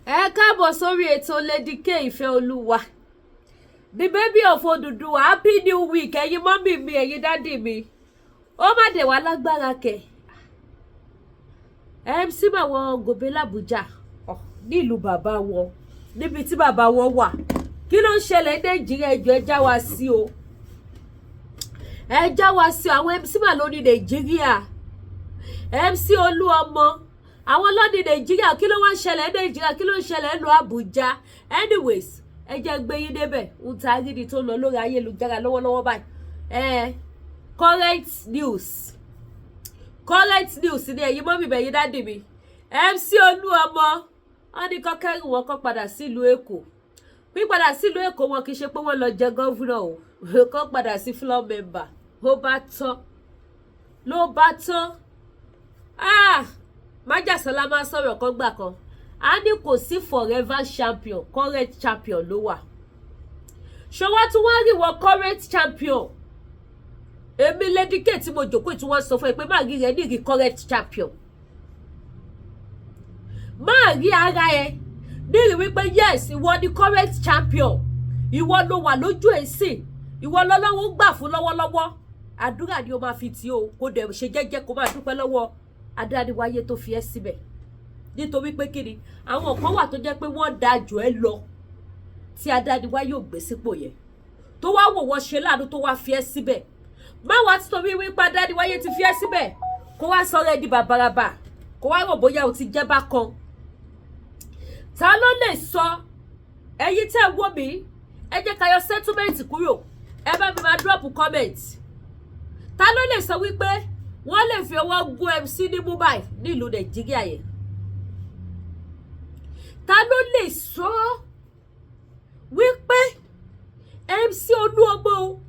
Ẹ káàbọ̀ sórí ètò Lady K Ìfẹ́ Olúwa, the baby of Odùduwà. Happy new week, ẹ̀yin mummy mi, ẹ̀yin daddy mi. Ó má dẹ̀ wá lágbára kẹ̀. MC mà wọn gòbé làbújá nílùú bàbá wọn, níbi tí bàbá wọn wà. Kí ló ń ṣẹlẹ̀ ní Nàìjíríà? Ẹjọ́, ẹ já wa sí o, ẹ já wa sí o. Àwọn MC mà ló ní Nàìjíríà, MC Olúọmọ, àwọn ló ní Nàìjíríà. Kí ló wá ń ṣẹlẹ̀ ní Nàìjíríà? Kí ló ń ṣẹlẹ̀ ní Àbújá? Anyways, ẹ jẹ́ gbé yín débẹ̀ ń ta rídi tó ń lọ lórí ayélujára lọ́wọ́lọ́wọ́ báyìí. Ẹ current news, current news ni. Ẹ̀yin mummy, ẹ̀yin daddy mi, MC Olúọmọ, wọ́n ní kọ́kẹ́rù wọn kọ́ padà sílùú Èkó. Pípadà sílùú Èkó wọn, kì í ṣe pé wọ́n lọ jẹ governor o, kọ́ padà sí floor member. Ó bá tán, ló bá tán. Ah, májàsọ́lá máa sọ̀rọ̀ kan gbà kan, a ní kò sí forever champion, current champion ló wà. Ṣọwọ́ tí wọ́n rí wọn current champion, èmi Lady K tí mo jòkó tí wọ́n sọ fún ẹ pé má rí rẹ ní rí current champion, má rí ara ẹ nírì wípé yes, ìwọ ni current champion, ìwọ ló wà lójú ẹ̀ sìn, ìwọ lọ́lọ́wọ́ gbà fún lọ́wọ́lọ́wọ́. Àdúrà ni o máa fi tì o, kó dẹ̀ ṣe jẹ́jẹ́, kó máa dúpẹ́ lọ́wọ́ adániwáyé tó fi ẹ́ síbẹ̀. Nítorí pé kí ni, àwọn kan wà tó jẹ́ pé wọ́n da jù ẹ́ lọ tí adániwáyé ò gbé sípò yẹn, tó wá wò wọ́n ṣe láàánú, tó wá fi ẹ́ síbẹ̀. Má wá títorí wípé adániwáyé ti fi ẹ́ síbẹ̀, kó wá sọ̀rọ̀ ẹ di bàbàràbà, kó wá rò bóyá o ti jẹ́ bákan. Ta ló lè sọ? Ẹ̀yin tẹ́ ẹ wò mí, ẹ jẹ́ ká yọ settlement kúrò. Ẹ bá mi máa drop comment. Ta ló lè sọ wípé wọ́n lè fi ọwọ́ gún MC ní Mumbai nílùú Nàìjíríà yẹn? Ta ló lè sọ wípé MC Olúọmọ o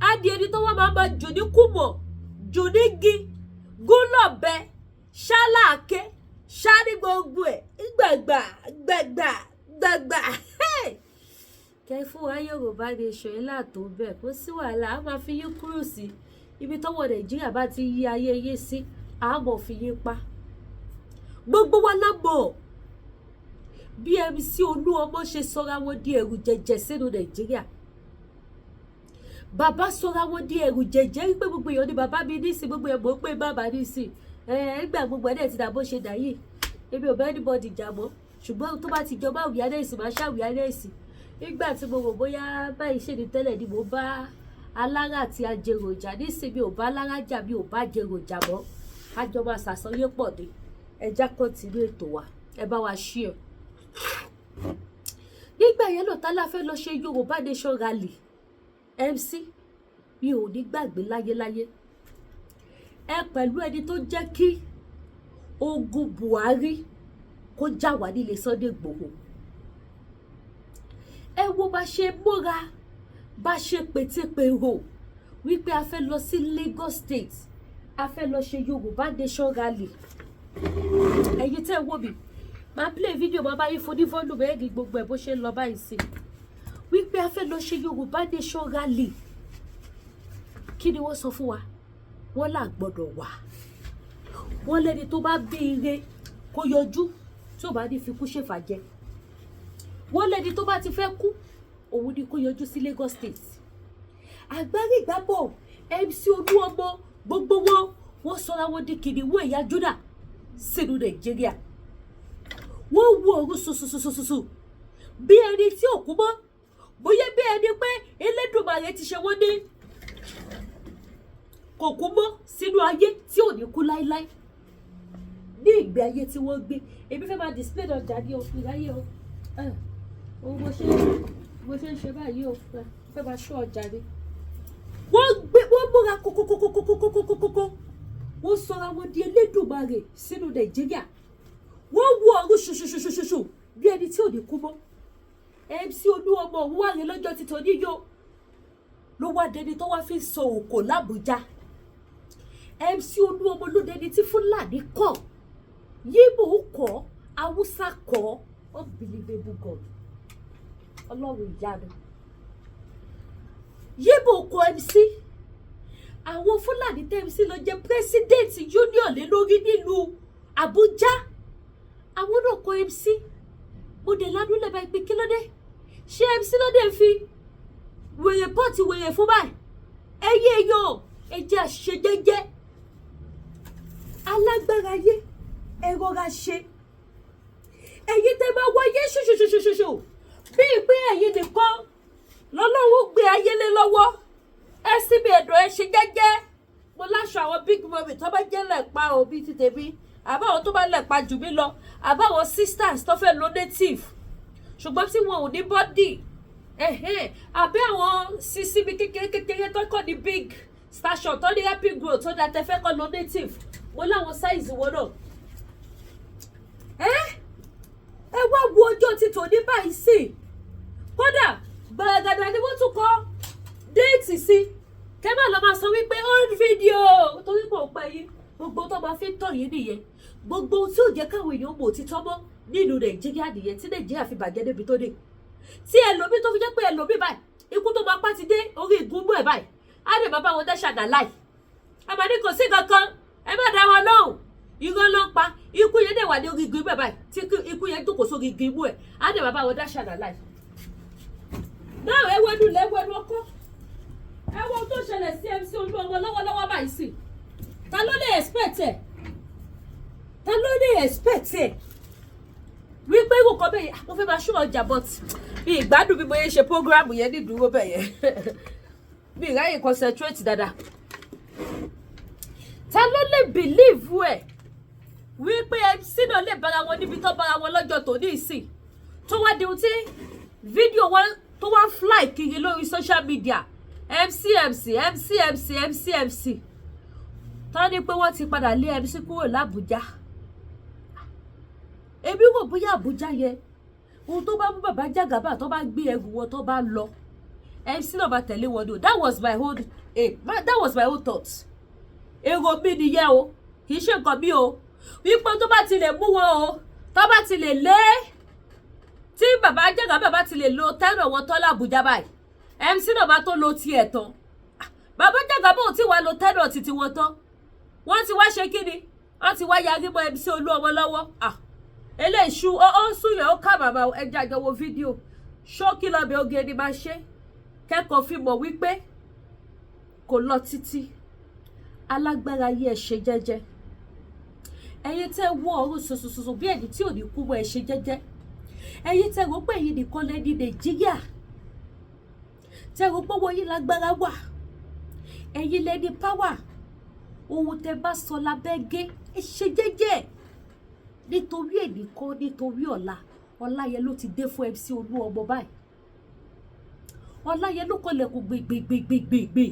á di ẹni tó wọ́n máa ma jù ní kùmọ̀, jù ní gi, gúnlọ̀bẹ, ṣáláàké, ṣání, gbogbo ẹ̀ gbàgbà gbàgbà gbàgbà kẹ fún wa? Yorùbá Nation ẹ̀ láàtó bẹ́ẹ̀, kó sí wàhálà, á máa fi yín kúrò sí ibi tọ́wọ́ Nàìjíríà bá ti yí ayé yín sí, á mọ̀ fi yín pa. Gbogbo wa la mọ̀ bí MC Olúọmọ ṣe sọra wọn di ẹrù jẹjẹ sínú Nàìjíríà. Bàbá sọra wọn di ẹrù jẹjẹ wípé gbogbo èèyàn ní bàbá mi ní sí, gbogbo èèyàn mọ̀ pé bàbá ní sí ẹ. Ẹ gbà gbogbo ẹ̀ dẹ̀ ti dà bó ṣe dà yìí. Èmi ò bá anybody jà mọ́, ṣùgbọ́n tó bá ti jọba awareness, máa ṣe awareness. Nígbà tí mo rò bóyá báyìí ṣe ní tẹ́lẹ̀ ni mo bá alára àti ajérò jà, nísìnyí mi ò bá alára jà, mi ò bá ajérò jà mọ́. Kájọ máa ṣàsọyé pọ̀ ni. Ẹ já continue ètò wa, ẹ bá wa share. Nígbà yẹn náà, tá la fẹ́ lọ ṣe Yorùbá Nation rally, MC, mi ò ní gbàgbé láyéláyé. Ẹ pẹ̀lú ẹni tó jẹ́ kí ogun Buhari kó já wá nílé Sunday Igboho. Ẹ wo bá ṣe múra, bá ṣe pétépèrò wípé a fẹ́ lọ sí Lagos State, a fẹ́ lọ ṣe Yorùbá Nation rally. Ẹ̀yin tẹ́ ẹ wò mí, máa play video, máa bá yín fún ní volume, ẹ̀rí gbogbo ẹ̀ bó ṣe ń lọ báyìí sí, wípé a fẹ́ lọ ṣe Yorùbá Nation rally. Kí ni wọ́n sọ fún wa? Wọ́n là gbọ́dọ̀ wà. Wọ́n lẹ́ni tó bá bí ire kó yọjú, tí ò bá ní fi kú ṣèfàjẹ́. Wọ́n lẹ́ni tó bá ti fẹ́ kú, òun ni kó yọjú sí Lagos State. Àgbárígbábọ̀ MC Olúọmọ, gbogbo wọn, wọ́n sọra wọn di kìnìún ẹ̀yà Júdà sínú Nàìjíríà. Wọ́n wo òru ṣoṣoṣoṣoṣo bí ẹni tí ò kú mọ́, bóyá bí ẹni pé Elédùmarè ti ṣe wọ́n ní kò kú mọ́ sínú ayé tí ò ní kú láéláé ní ìgbé ayé tí wọ́n gbé. Èmi fẹ́ máa display ọjà ní o, ìráyè o. Òun mo ṣe ń ṣe báyìí o, fẹ́ máa ṣọ́ ọjà ni. Wọ́n gbé, wọ́n múra kókókókókókókókókó, wọ́n sọra wọn di Elédùmarè sínú Nàìjíríà. Wọ́n wo ọ̀run ṣoṣoṣoṣoṣo bí ẹni tí ò ní kú mọ́. MC Olúọmọ, òun wà rí lọ́jọ́ títọ́ níyó ló wá dẹni tó wá fi sọ òkò l'Àbújá. MC Olúọmọ ló dẹni tí Fúlàní kọ̀, Yíbò kọ̀, Haúsá kọ̀. Unbelievable God, Ọlọ́run ìyanu. Yíbò kọ̀ MC, àwọn Fúlàní tẹ́ MC lọ jẹ́ president union lé lórí nílùú Àbújá, àwọn náà kọ̀ MC. Dé ládùúlẹ̀ báyìí pé kí ló dé? Ṣé MC ló dé fi wèrè pọ́ọ̀tì wèrè fún báyìí? Ẹyẹ èèyàn, ẹ jẹ́ àṣẹ jẹ́jẹ́. Alágbára yé, ẹ rọra ṣe. Ẹ̀yin tẹ́ máa wáyé ṣoṣoṣoṣoṣo bíi pé ẹ̀yin nìkan lọ́lọ́run gbé ayé lé lọ́wọ́, ẹ síbi ẹ̀dọ̀, ẹ ṣe jẹ́jẹ́. Mo láṣọ àwọn big mummy tó bá jẹ́ lẹ̀pa o, bíi ti tèmi, àbáwọn tó bá lẹ̀pa jù mí lọ, àbáwọn sisters tó fẹ́ lo native ṣùgbọ́n tí wọn ò ní body, àbí àwọn sisi bí kékeré kékeré tó kọ́ ní big station tó ní rapid growth tó dáa, tẹ fẹ́ kọ́ lo native, mo láwọn size wọn náà. Ẹ wá wo ọjọ́ ti tòní báyìí sí. Kódà gbàgàdà ni wọ́n tún kọ date sí. Kẹ́ má lọ máa sọ wípé old video, torí kò pẹ́ yín. Gbogbo tó máa fi ń tọ̀ yín nìyẹn. Gbogbo tí ò jẹ́ káwọn èèyàn mọ̀ òtítọ́ mọ́ nílùú Nàìjíríà nìyẹn, tí Nàìjíríà fi bàjẹ́ débi tó dé, tí ẹlòmíì tó fi jẹ́ pé ẹlòmíì báyìí, ikú tó máa pa ti dé orí ìgúnmú ẹ̀ báyìí, á lè bá wọn dáṣà dà láì àmàlí. Kò sí kankan, ẹ má dá wọn lóhùn, irọ́ ló ń pa. Ikú yẹn dẹ̀ wà ní orí igi imú ẹ̀ báyìí, tí ikú yẹn jókòó sórí igi imú ẹ̀, á dẹ̀ bá wọn dáṣà dà láì náà. Ẹ wẹnu lẹ́wẹ̀nu ọkọ, ẹ wo ohun tó ṣẹlẹ̀ sí MC Olúọmọ lọ́wọ́lọ́wọ́ báyìí sí. Ta ló lè expect ẹ̀? Ta ló lè expect ẹ̀ wípé irú kan bẹ́ẹ̀? Mo fẹ́ máa ṣú ọjà, but bí ìgbádùn bí mo yẹn ṣe program yẹn ní ìdúró bẹ́ẹ̀ yẹn, bí ìráyè concentrate dáadáa. Ta ló lè believe ẹ̀ wípé MC náà lè bára wọn níbi tó bára wọn lọ́jọ́ tòní ìsìn, tó wá di ohun tí fídíò wọn tó wá fly kiri lórí social media, MC MC MC MC MC MC, tó ní pé wọ́n ti padà lé MC kúrò l'Àbújá? Èmi rò bóyá Àbújá yẹn, ohun tó bá mú bàbá Jàgàbá tó bá gbé ẹrù wọn tó bá lọ, MC náà bá tẹ̀lé wọn ni o. That was my own thought. Èrò mi nìyẹn o, kì í ṣe nǹkan mi o, wípé tó bá ti lè mú wọn o, tó bá ti lè lé, tí bàbá Jàgàbá bá ti lè lo tẹ́rọ̀ wọn tán l'Àbújá báyìí, MC náà bá tó lo tiẹ̀ tán. Bàbá Jàgàbá ò tí wàá lo tẹ́rọ̀ títí wọn tán, wọ́n ti wá ṣe kí ni, wọ́n ti wá yarí mọ́ MC Olúọmọ lọ́wọ́. Ah, eléyìí ṣú ó ń súnyàn, ó ká bàbá. Ẹjẹ àjọwò fídíò ṣókí lọ́bẹ̀ oge ni máa ṣe kẹ́kọ̀ọ́ fi mọ̀ wípé kò lọ títí. Alágbára yí, ẹ ṣe jẹ́jẹ́. Ẹ̀yin tẹ́ wọ ọ̀run ṣoṣoṣoṣo bí ẹni tí ò ní kú mọ́, ẹ ṣe jẹ́jẹ́. Ẹ̀yin tẹ́ rò pé ẹ̀yin nìkan lẹ́ni Nàìjíríà, tẹ́ rò pé owó yín lágbára wà, ẹ̀yin lẹ́ni power, ohun tẹ́ bá sọ lábẹ́ gé, ẹ ṣe jẹ́jẹ́ nítorí ẹnìkan, nítorí ọ̀la. Ọ̀la yẹn ló ti dé fún MC Olúọmọ báyìí. Ọ̀la yẹn ló kọlẹ̀kùn gbègbègbègbègbè,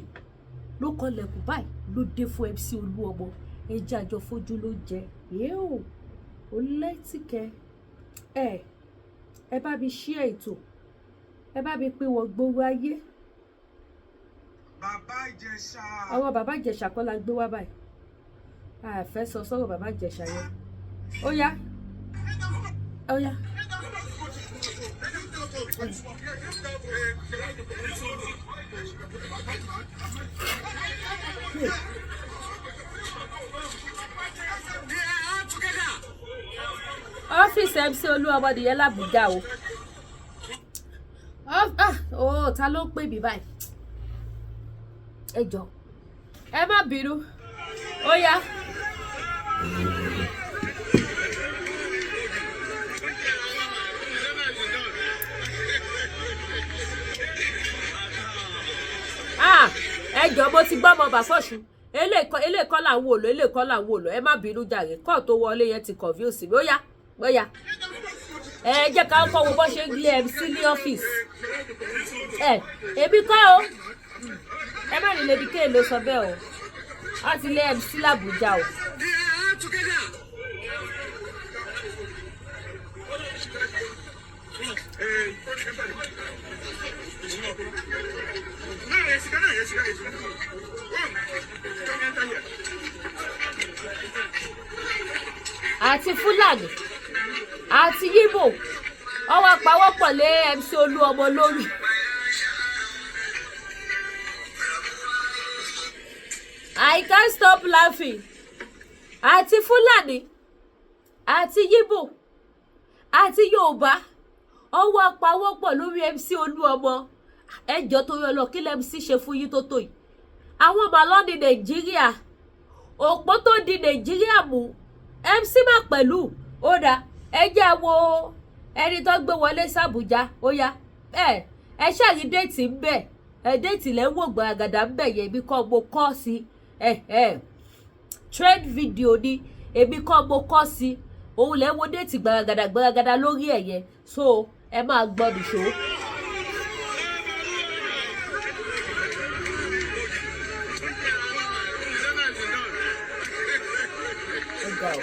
ló kọlẹ̀kùn báyìí, ló dé fún MC Olúọmọ. Ẹ jẹ́ àjọ fojú ló jẹ yéò ó lẹ́tìkẹ́. Ẹ bá mi ṣí ètò, ẹ bá mi pín wọn gbogbo ayé. Bàbá Ìjẹ̀ṣà. Ọwọ́ bàbá Ìjẹ̀ṣà kọ́ la gbé wá báyìí. A fẹ́ sọ sọ́rọ̀ bàbá Ìjẹ̀ṣà yẹn. Ó yá, ó yá. They are all together. Ọ́fíìsì MC Olúọmọ nìyẹn l'Àbújá o. Oh, ta ló ń pè mí báyìí? Ẹ jọ, ẹ má bínú. Ó yá. Ah, ẹ jọ, mo ti gbọ́ ọmọ bàfọ́ṣù. Eléèkọ́ là ń wò lọ, eléèkọ́ là ń wò lọ. Ẹ má bínú jàre, kọ́ tó wọlé yẹn ti confuse mi. Ó yá, ó yá, ẹ jẹ́ ká kọ́ wo bó ṣe ń gbé MC ní ọ́fíìsì. Ẹ èmi kọ́ o, ẹ má ní Lady K ló sọ bẹ́ẹ̀ o. Wọ́n ti lé MC l'Àbújá o. They are all together. Àti Fúlàní àti Yíbò, ọwọ́ pawọ́pọ̀ lé MC Olúọmọ lórí. I can't stop laughing. Àti Fúlàní àti Yíbò àti Yorùbá. Ọwọ́ apawọ́pọ̀ lórí MC Olúọmọ. Ẹjọ́ tó yọ lọ, kí lẹ́ MC ṣe fún yín tó tó yìí? Àwọn màlọ́ ní Nàìjíríà, òpó tó di Nàìjíríà mú, MC má pẹ̀lú. Ó dà, ẹ jẹ́ wo ẹni tó gbé wọlé sàbújá. Ó yá, ẹ ṣàrí date ń bẹ̀. Ẹ date lẹ́ ń wò gbàgàdà ń bẹ̀ yẹn. Èmi kọ́ mo kọ́ sí ẹ ẹ trend video ni, èmi kọ́ mo kọ́ sí. Òun lẹ́ ń wo date gbàgàdà gbàgàdà lórí ẹ̀ yẹn. So ẹ máa gbọ́ nìṣó. Ó ga o,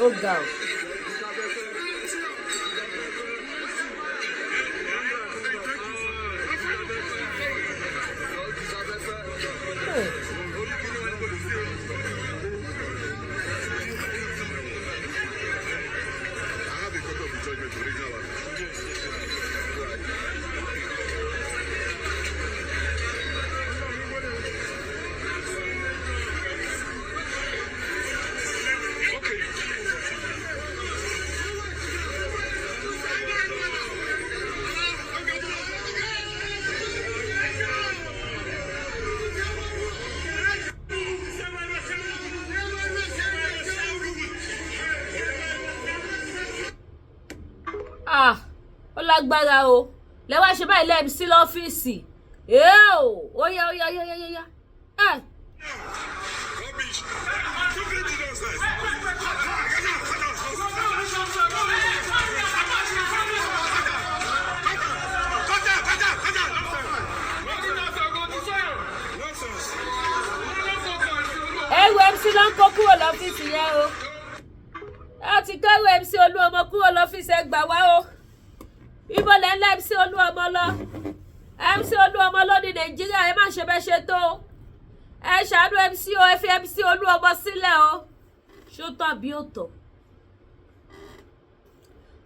ó ga o. I have a copy of the judgment, original one. Ah, ó lágbára o. Lẹ́wọ́ ṣe báyìí lẹ́ẹ̀mí sí lọ́fíìsì. Èèó, ó yá, ó yá, ó yá, ó yá, ó yá. Ẹ̀. Rubbish. Nonsense. Cut down, cut down, cut down. Nonsense. Ẹrù MC ló ń kó kúrò lọ́fíìsì yẹn o. Ẹ ti kẹ́rù MC Olúọmọ kúrò lọ́fíìsì. Ẹ gbà wá o. Ibo lẹ́ ń lé MC Olúọmọ lọ? MC Olúọmọ ló ní Nàìjíríà. Ẹ má ṣe bẹ́ẹ̀ ṣe tó o. Ẹ ṣàánú MC o. Ẹ fi MC Olúọmọ sílẹ̀ o. Ṣó tọ́ àbí ò tọ́?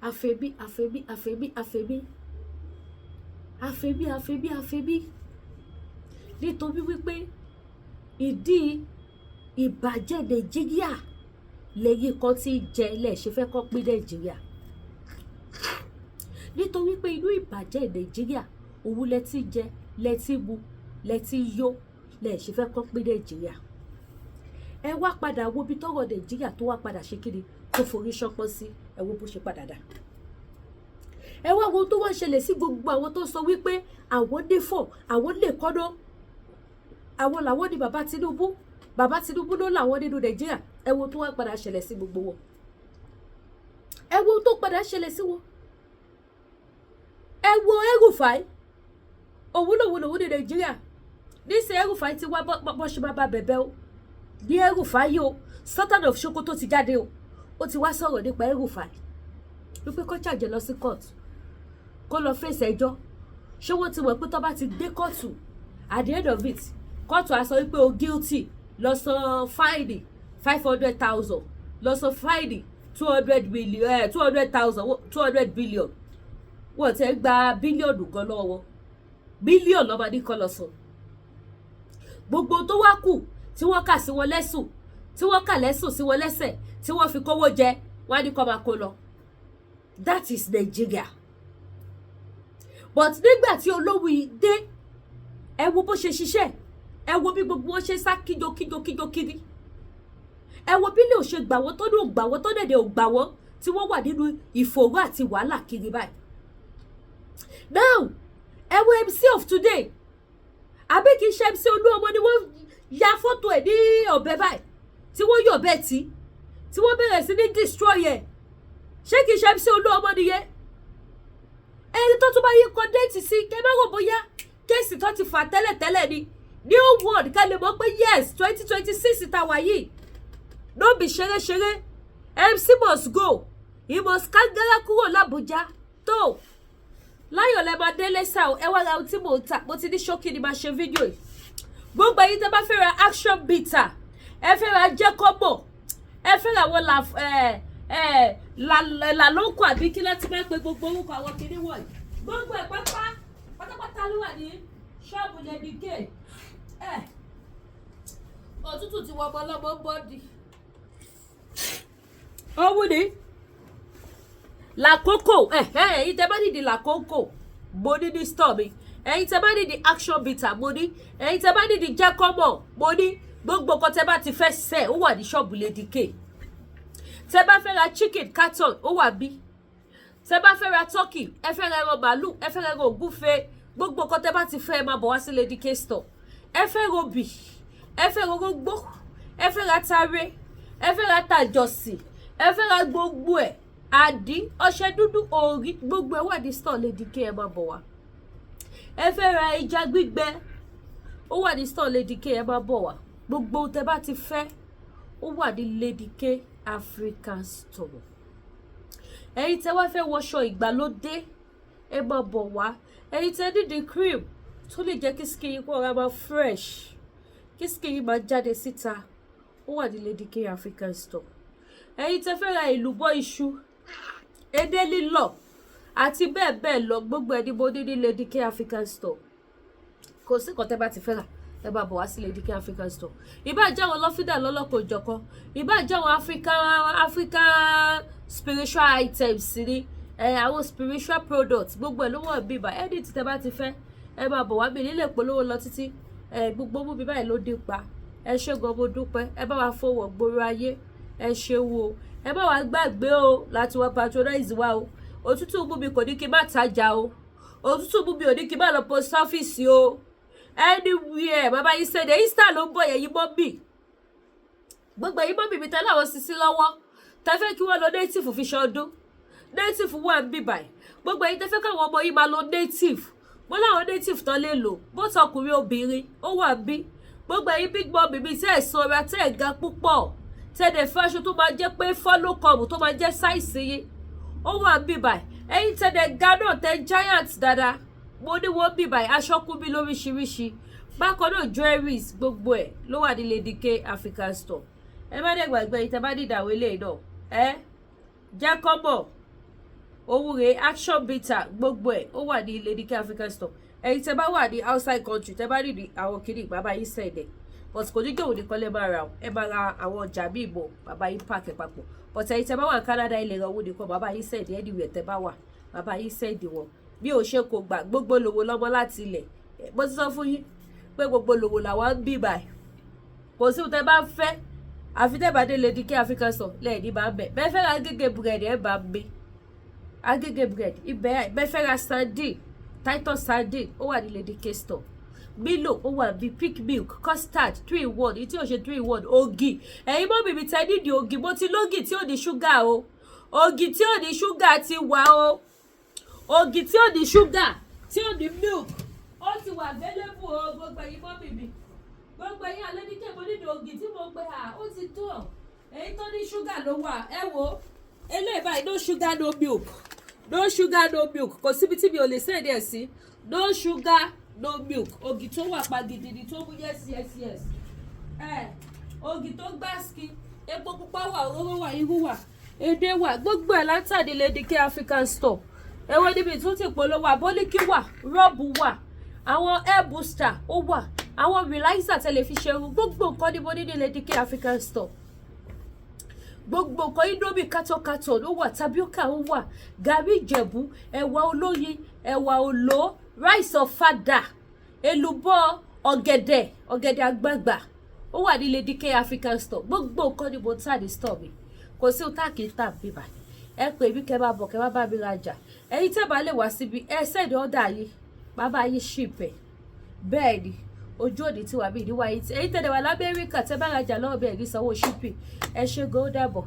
Àfẹ̀mí, àfẹ̀mí, àfẹ̀mí, àfẹ̀mí, àfẹ̀mí, àfẹ̀mí, àfẹ̀mí, nítorí wípé ìdí ìbàjẹ́ Nàìjíríà lẹ́yìn kan tí ń jẹ lẹ́ẹ̀ṣẹ̀ fẹ́ kọ́ pín Nàìjíríà, nítorí pé inú ìbàjẹ́ Nàìjíríà òun lẹ ti ń jẹ, lẹ ti ń mu, lẹ ti ń yó, lẹ́ẹ̀ṣẹ̀ fẹ́ kọ́ pín Nàìjíríà. Ẹ wá padà wo ibi tọ́rọ̀ Nàìjíríà tó wá padà ṣe kíni, tó forí ṣánpọ́n sí. Ẹ wo bó ṣe padà dà. Ẹ wá wo tó wá ṣẹlẹ̀ sí gbogbo àwọn tó sọ wípé àwọn nífọ̀, àwọn lè kọ́nà, àwọn làwọn ní bàbá Tinubu, bàbá Tinubu ló làwọn nínú Nàìjíríà. Ẹ wo tó wá padà ṣẹlẹ̀ sí gbogbo wọn. Ẹ wo tó padà ṣẹlẹ̀ sí wọn. Ẹ wo El-Rufai, òun lòun lòun ní Nàìjíríà níṣẹ́. El-Rufai ti wá bọ́ ṣe máa bá bẹ̀bẹ̀ o ní El-Rufai yìí o. Sultan of Sokoto ti jáde o. Ó ti wá sọ̀rọ̀ nípa El-Rufai wípé kó charge lọ sí court, kó lọ fèsì ẹjọ́. Ṣé wọ́n ti mọ̀ pé tó bá ti dé kóòtù, at the end of it, kóòtù á sọ wípé o guilty, lọ san fine 500,000, lọ san fine 200 million, 200,000, 200 billion. Wọ́n ti gba bílíọ̀nù gan lọ́wọ́ wọn, bílíọ̀nù lọ́ba ní kọ́ lọ san. Gbogbo tó wá kù tí wọ́n kà sí wọn lẹ́sùn, tí wọ́n kà lẹ́sùn sí wọn lẹ́sẹ̀, tí wọ́n fi kówó jẹ, wọ́n á ní kó máa kó lọ. That is Nigeria. But nígbà tí olówó yìí dé, ẹ wo bó ṣe ṣiṣẹ́. Ẹ wo bí gbogbo wọn ṣe sá kíjo kíjo kíjo kiri. Ẹ wo bí lè ò ṣe gbà wọ́n, tó ní ò gbà wọ́n, tó dẹ̀dẹ̀ ò gbà wọ́n, tí wọ́n wà nínú ìfòòró àti wàhálà kiri báyìí. Now, ẹ wo MC of today. Àbí kì í ṣe MC Olúọmọ ni wọ́n ya fọ́tò ẹ̀ ní ọ̀bẹ báyìí, tí wọ́n yọ̀ bẹ́ẹ̀ tí wọ́n bẹ̀rẹ̀ sí ní destroy ẹ̀? Ṣé kì í ṣe MC Olúọmọ nìyẹn? Ẹni tó tún bá yí kọ date sí kẹ má rò bóyá case tó ti fà tẹ́lẹ̀tẹ́lẹ̀ ni. New world ká lè mọ̀ pé yes, 2026 ta wà yìí, no be ṣeré-ṣeré. MC must go, he must kágárá kúrò l'Àbújá. Tó láyọ̀ lẹ́ máa délé sá o. Ẹ wá ra ohun tí mò ń tà. Mo ti ní ṣókí ni máa ṣe fídíò yìí. Gbogbo ẹ̀yin tẹ́ bá fẹ́ ra Action Bitter, ẹ fẹ́ ra jẹ́kọ́bọ̀, ẹ fẹ́ ra àwọn là ẹ ẹ làlóńkọ àbí kí láti máa pe gbogbo orúkọ àwọn kinní wọ̀nyí, gbogbo ẹ̀ pápá pátápátá ló wà ní ṣọ́ọ̀bù Lady K. Ẹ òtútù ti wọ ọmọ ọlọ́mọ ń bọ́ọ̀dì. Owó ni Làkókò, ẹ̀yin tẹ́ bá need làkókò, mo ní ní store mi. Ẹ̀yin tẹ́ bá need Action Bitter, mo ní. Ẹ̀yin tẹ́ bá need jẹ́kọ́mọ̀, mo ní. Gbogbo nǹkan tẹ́ bá ti fẹ́ sẹ́, ó wà ní ṣọ́ọ̀bù Lady K. Tẹ́ bá fẹ́ ra chicken carton, ó wà bí. Tẹ́ bá fẹ́ ra turkey, ẹ fẹ́ ra ẹran màálù, ẹ fẹ́ ra ẹran ògúnfe, gbogbo nǹkan tẹ́ bá ti fẹ́, ẹ máa bọ̀ wá sí Lady K store. Ẹ fẹ́ robì, ẹ fẹ́ rorógbó, ẹ fẹ́ ra tare, ẹ fẹ́ ra tàjọ̀sì, ẹ fẹ́ ra gbogbo ẹ̀, àdí, ọṣẹ dúdú, òrí, gbogbo ẹ̀ wà ní store Lady K. Ẹ máa bọ̀ wá. Ẹ fẹ́ ra ẹja gbígbẹ, ó wà ní store Lady K. Ẹ máa bọ̀ wá. Gbogbo ohun tẹ́ bá ti fẹ́, ó wà ní Lady K African Store. Ẹ̀yin tẹ́ wá fẹ́ wọṣọ ìgbàlódé, ẹ máa bọ̀ wá. Ẹ̀yin tẹ́ need cream tó lè jẹ́ kí skin yín kó ọ̀rá máa fresh, kí skin yín máa jáde síta, ó wà ní Lady K African Store. Ẹ̀yin tẹ́ fẹ́ ra èlùbọ́ iṣu, edé lílọ̀ àti bẹ́ẹ̀ bẹ́ẹ̀ lọ, gbogbo ẹ̀ ní mo ní ní Lady K African Store. Kò sí nǹkan tẹ́ bá ti fẹ́ rà, ẹ máa bọ̀ wá sí Lady K African Store. Ìbá jẹ́ àwọn lọ́fíńdà lọ́lọ́kọ̀ òjọ̀kan, ìbá jẹ́ àwọn African spiritual items ni ẹ, àwọn spiritual products, gbogbo ẹ̀ ló wọ̀ bíbà. Ẹni tí tẹ́ bá ti fẹ́, ẹ máa bọ̀ wá. Mi nílé polówó lọ títí ẹ, gbogbo mú mi báyìí ló dé pa. Ẹ ṣé gan, mo dúpẹ́. Ẹ bá wa fowó gbòòrò ayé, ẹ ṣeun o. Ẹ má wàá gbàgbé o láti wá patronize wa o. Òtútù mú mi, kò ní kí n má tajà o. Òtútù mú mi, ò ní kí n má lọ post office o. Anywhere, bàbá yìí ṣẹ̀dẹ̀. Easter ló ń bọ̀ yẹn yìí mọ́ bì. Gbogbo ẹ̀yin mummy mi tẹ́lẹ̀, àwọn sisi lọ́wọ́ tẹ́ fẹ́ kí wọ́n lọ native fi ṣọdún, native wà ń bì báyìí. Gbogbo ẹ̀yin tẹ́ fẹ́ káwọn ọmọ yìí máa lọ native, mo láwọn native tán lè lò, bó tọkùnrin obìnrin, ó wà ń bí. Gbogbo ẹ̀yin big mummy mi tẹ́ ẹ̀ sanra, tẹ́ ẹ̀ ga púpọ̀, tẹ́ ẹ̀ fẹ́ aṣọ tó máa jẹ́ pé follow come, tó máa jẹ́ size yín, ó wà ń bì báyìí. Ẹ̀yin tẹ́ ẹ̀ ga náà, tẹ́ giant dáadáa, mo ní wọ́n bì báyìí. Aṣọ kún bí lóríṣiríṣi. Bákan náà, jewelries, gbogbo ẹ̀ ló wà ní Lady K African Store. Ẹ má dẹ̀ gbàgbé, ìtẹ́ bá dìdàwó eléyìí náà, ẹ jẹ́ kọ́mọ̀ owó rẹ̀, Action Bitter, gbogbo ẹ̀ ó wà ní Lady K African Store. Ẹ̀yin tẹ́ bá wà ní outside country, tẹ́ bá nídìí àwọn kìnnì, bàbá yín send ẹ̀, but kò ní jẹ́ òun nìkan lè máa ra. Ẹ máa ra àwọn ọjà míì mọ́, bàbá yín pack ẹ̀ papọ̀. But ẹ̀yin tẹ́ bá wà ní Canada, ilẹ̀ owó nìkan, bàbá yín send. Anywhere tẹ́ bá wà, bàbá yín send wọn. Bí ò ṣe kò gbà, gbogbo lòwò lọ́mọ láti ilẹ̀. Mo ti sọ fún yín pé gbogbo lòwò làwọn ń bì báyìí. Kò sí ohun tẹ́ bá fẹ́, àfi tẹ́ bá dé Lady K African Store lẹ́yìn bá ń bẹ̀. Bẹ́ẹ̀ fẹ́ ra Agége bread, ẹ̀ bá ń gbé Agége bread ibẹ̀. Bẹ́ẹ̀ fẹ́ ra sardine, Titus sardine, ó wà ní Lady K Store. Milo ó wà bí, Peak milk, custard, 3 in 1, èyí tí ò ṣe 3 in 1, ògì. Ẹ̀yin mummy mi tẹ́ nídìí ògì, mo ti lógì tí ò ní ṣúgà o. Ògì tí ò ní ṣúgà ti wà o. Ògì tí ò ní ṣúgà, tí ò ní milk, ó ti wà available o. Gbogbo ẹ̀yin mummy mi, gbogbo ẹ̀yin alẹ́ mo nídìí ògì tí mo gbé à, ó ti tó. Èyí tó ní ṣúgà ló wà. Ẹ wo eléyìí báyìí, no sugar, no milk, no sugar, no milk. Kò síbi tí mi ò lè send ẹ̀ sí. No sugar, no milk, ògì tó wà pa gidi ni, tó mú yes. Ẹ ògì tó gbáski, epo pupa wà, òróró wà, irú wà, edé wà, gbogbo ẹ̀ látàdí Lady K African Store. Èwo níbi tún ti polówó? Àbólíkí wà, Robb wà, àwọn hair booster ó wà, àwọn relaxer tẹ́lẹ̀ fi ṣerun, gbogbo nǹkan ní mo ní ní Lady K African Store. Gbogbo nǹkan, Indomie carton ó wà, tapioca ó wà, gàrí Ìjẹ̀bú, ẹ̀wà olóyin, ẹ̀wà òló, rice ọ̀fadà, èlùbọ́ ọ̀gẹ̀dẹ̀, ọ̀gẹ̀dẹ̀ àgbagbà, ó wà ní Lady K African Store. Gbogbo nǹkan ni mo ń tà ní store mi. Kò sí ohun tá kì í tà bíbà. Ẹ pè mí, kẹ́ bá bọ̀, kẹ́ bá bá mi rajà. Ẹ̀yin tẹ́ bá lè wá síbi, ẹ send order yìí, bàbá yín ship ẹ̀. Bẹ́ẹ̀ ni ojú òní tí wà mí níwáyé tí ẹ̀yin tẹ̀lé wà l'Amẹ́ríkà, tẹ́ bá rajà lọ́wọ́, bẹ́ẹ̀ ní sanwó shipping. Ẹ ṣé gan, ó dàbọ̀.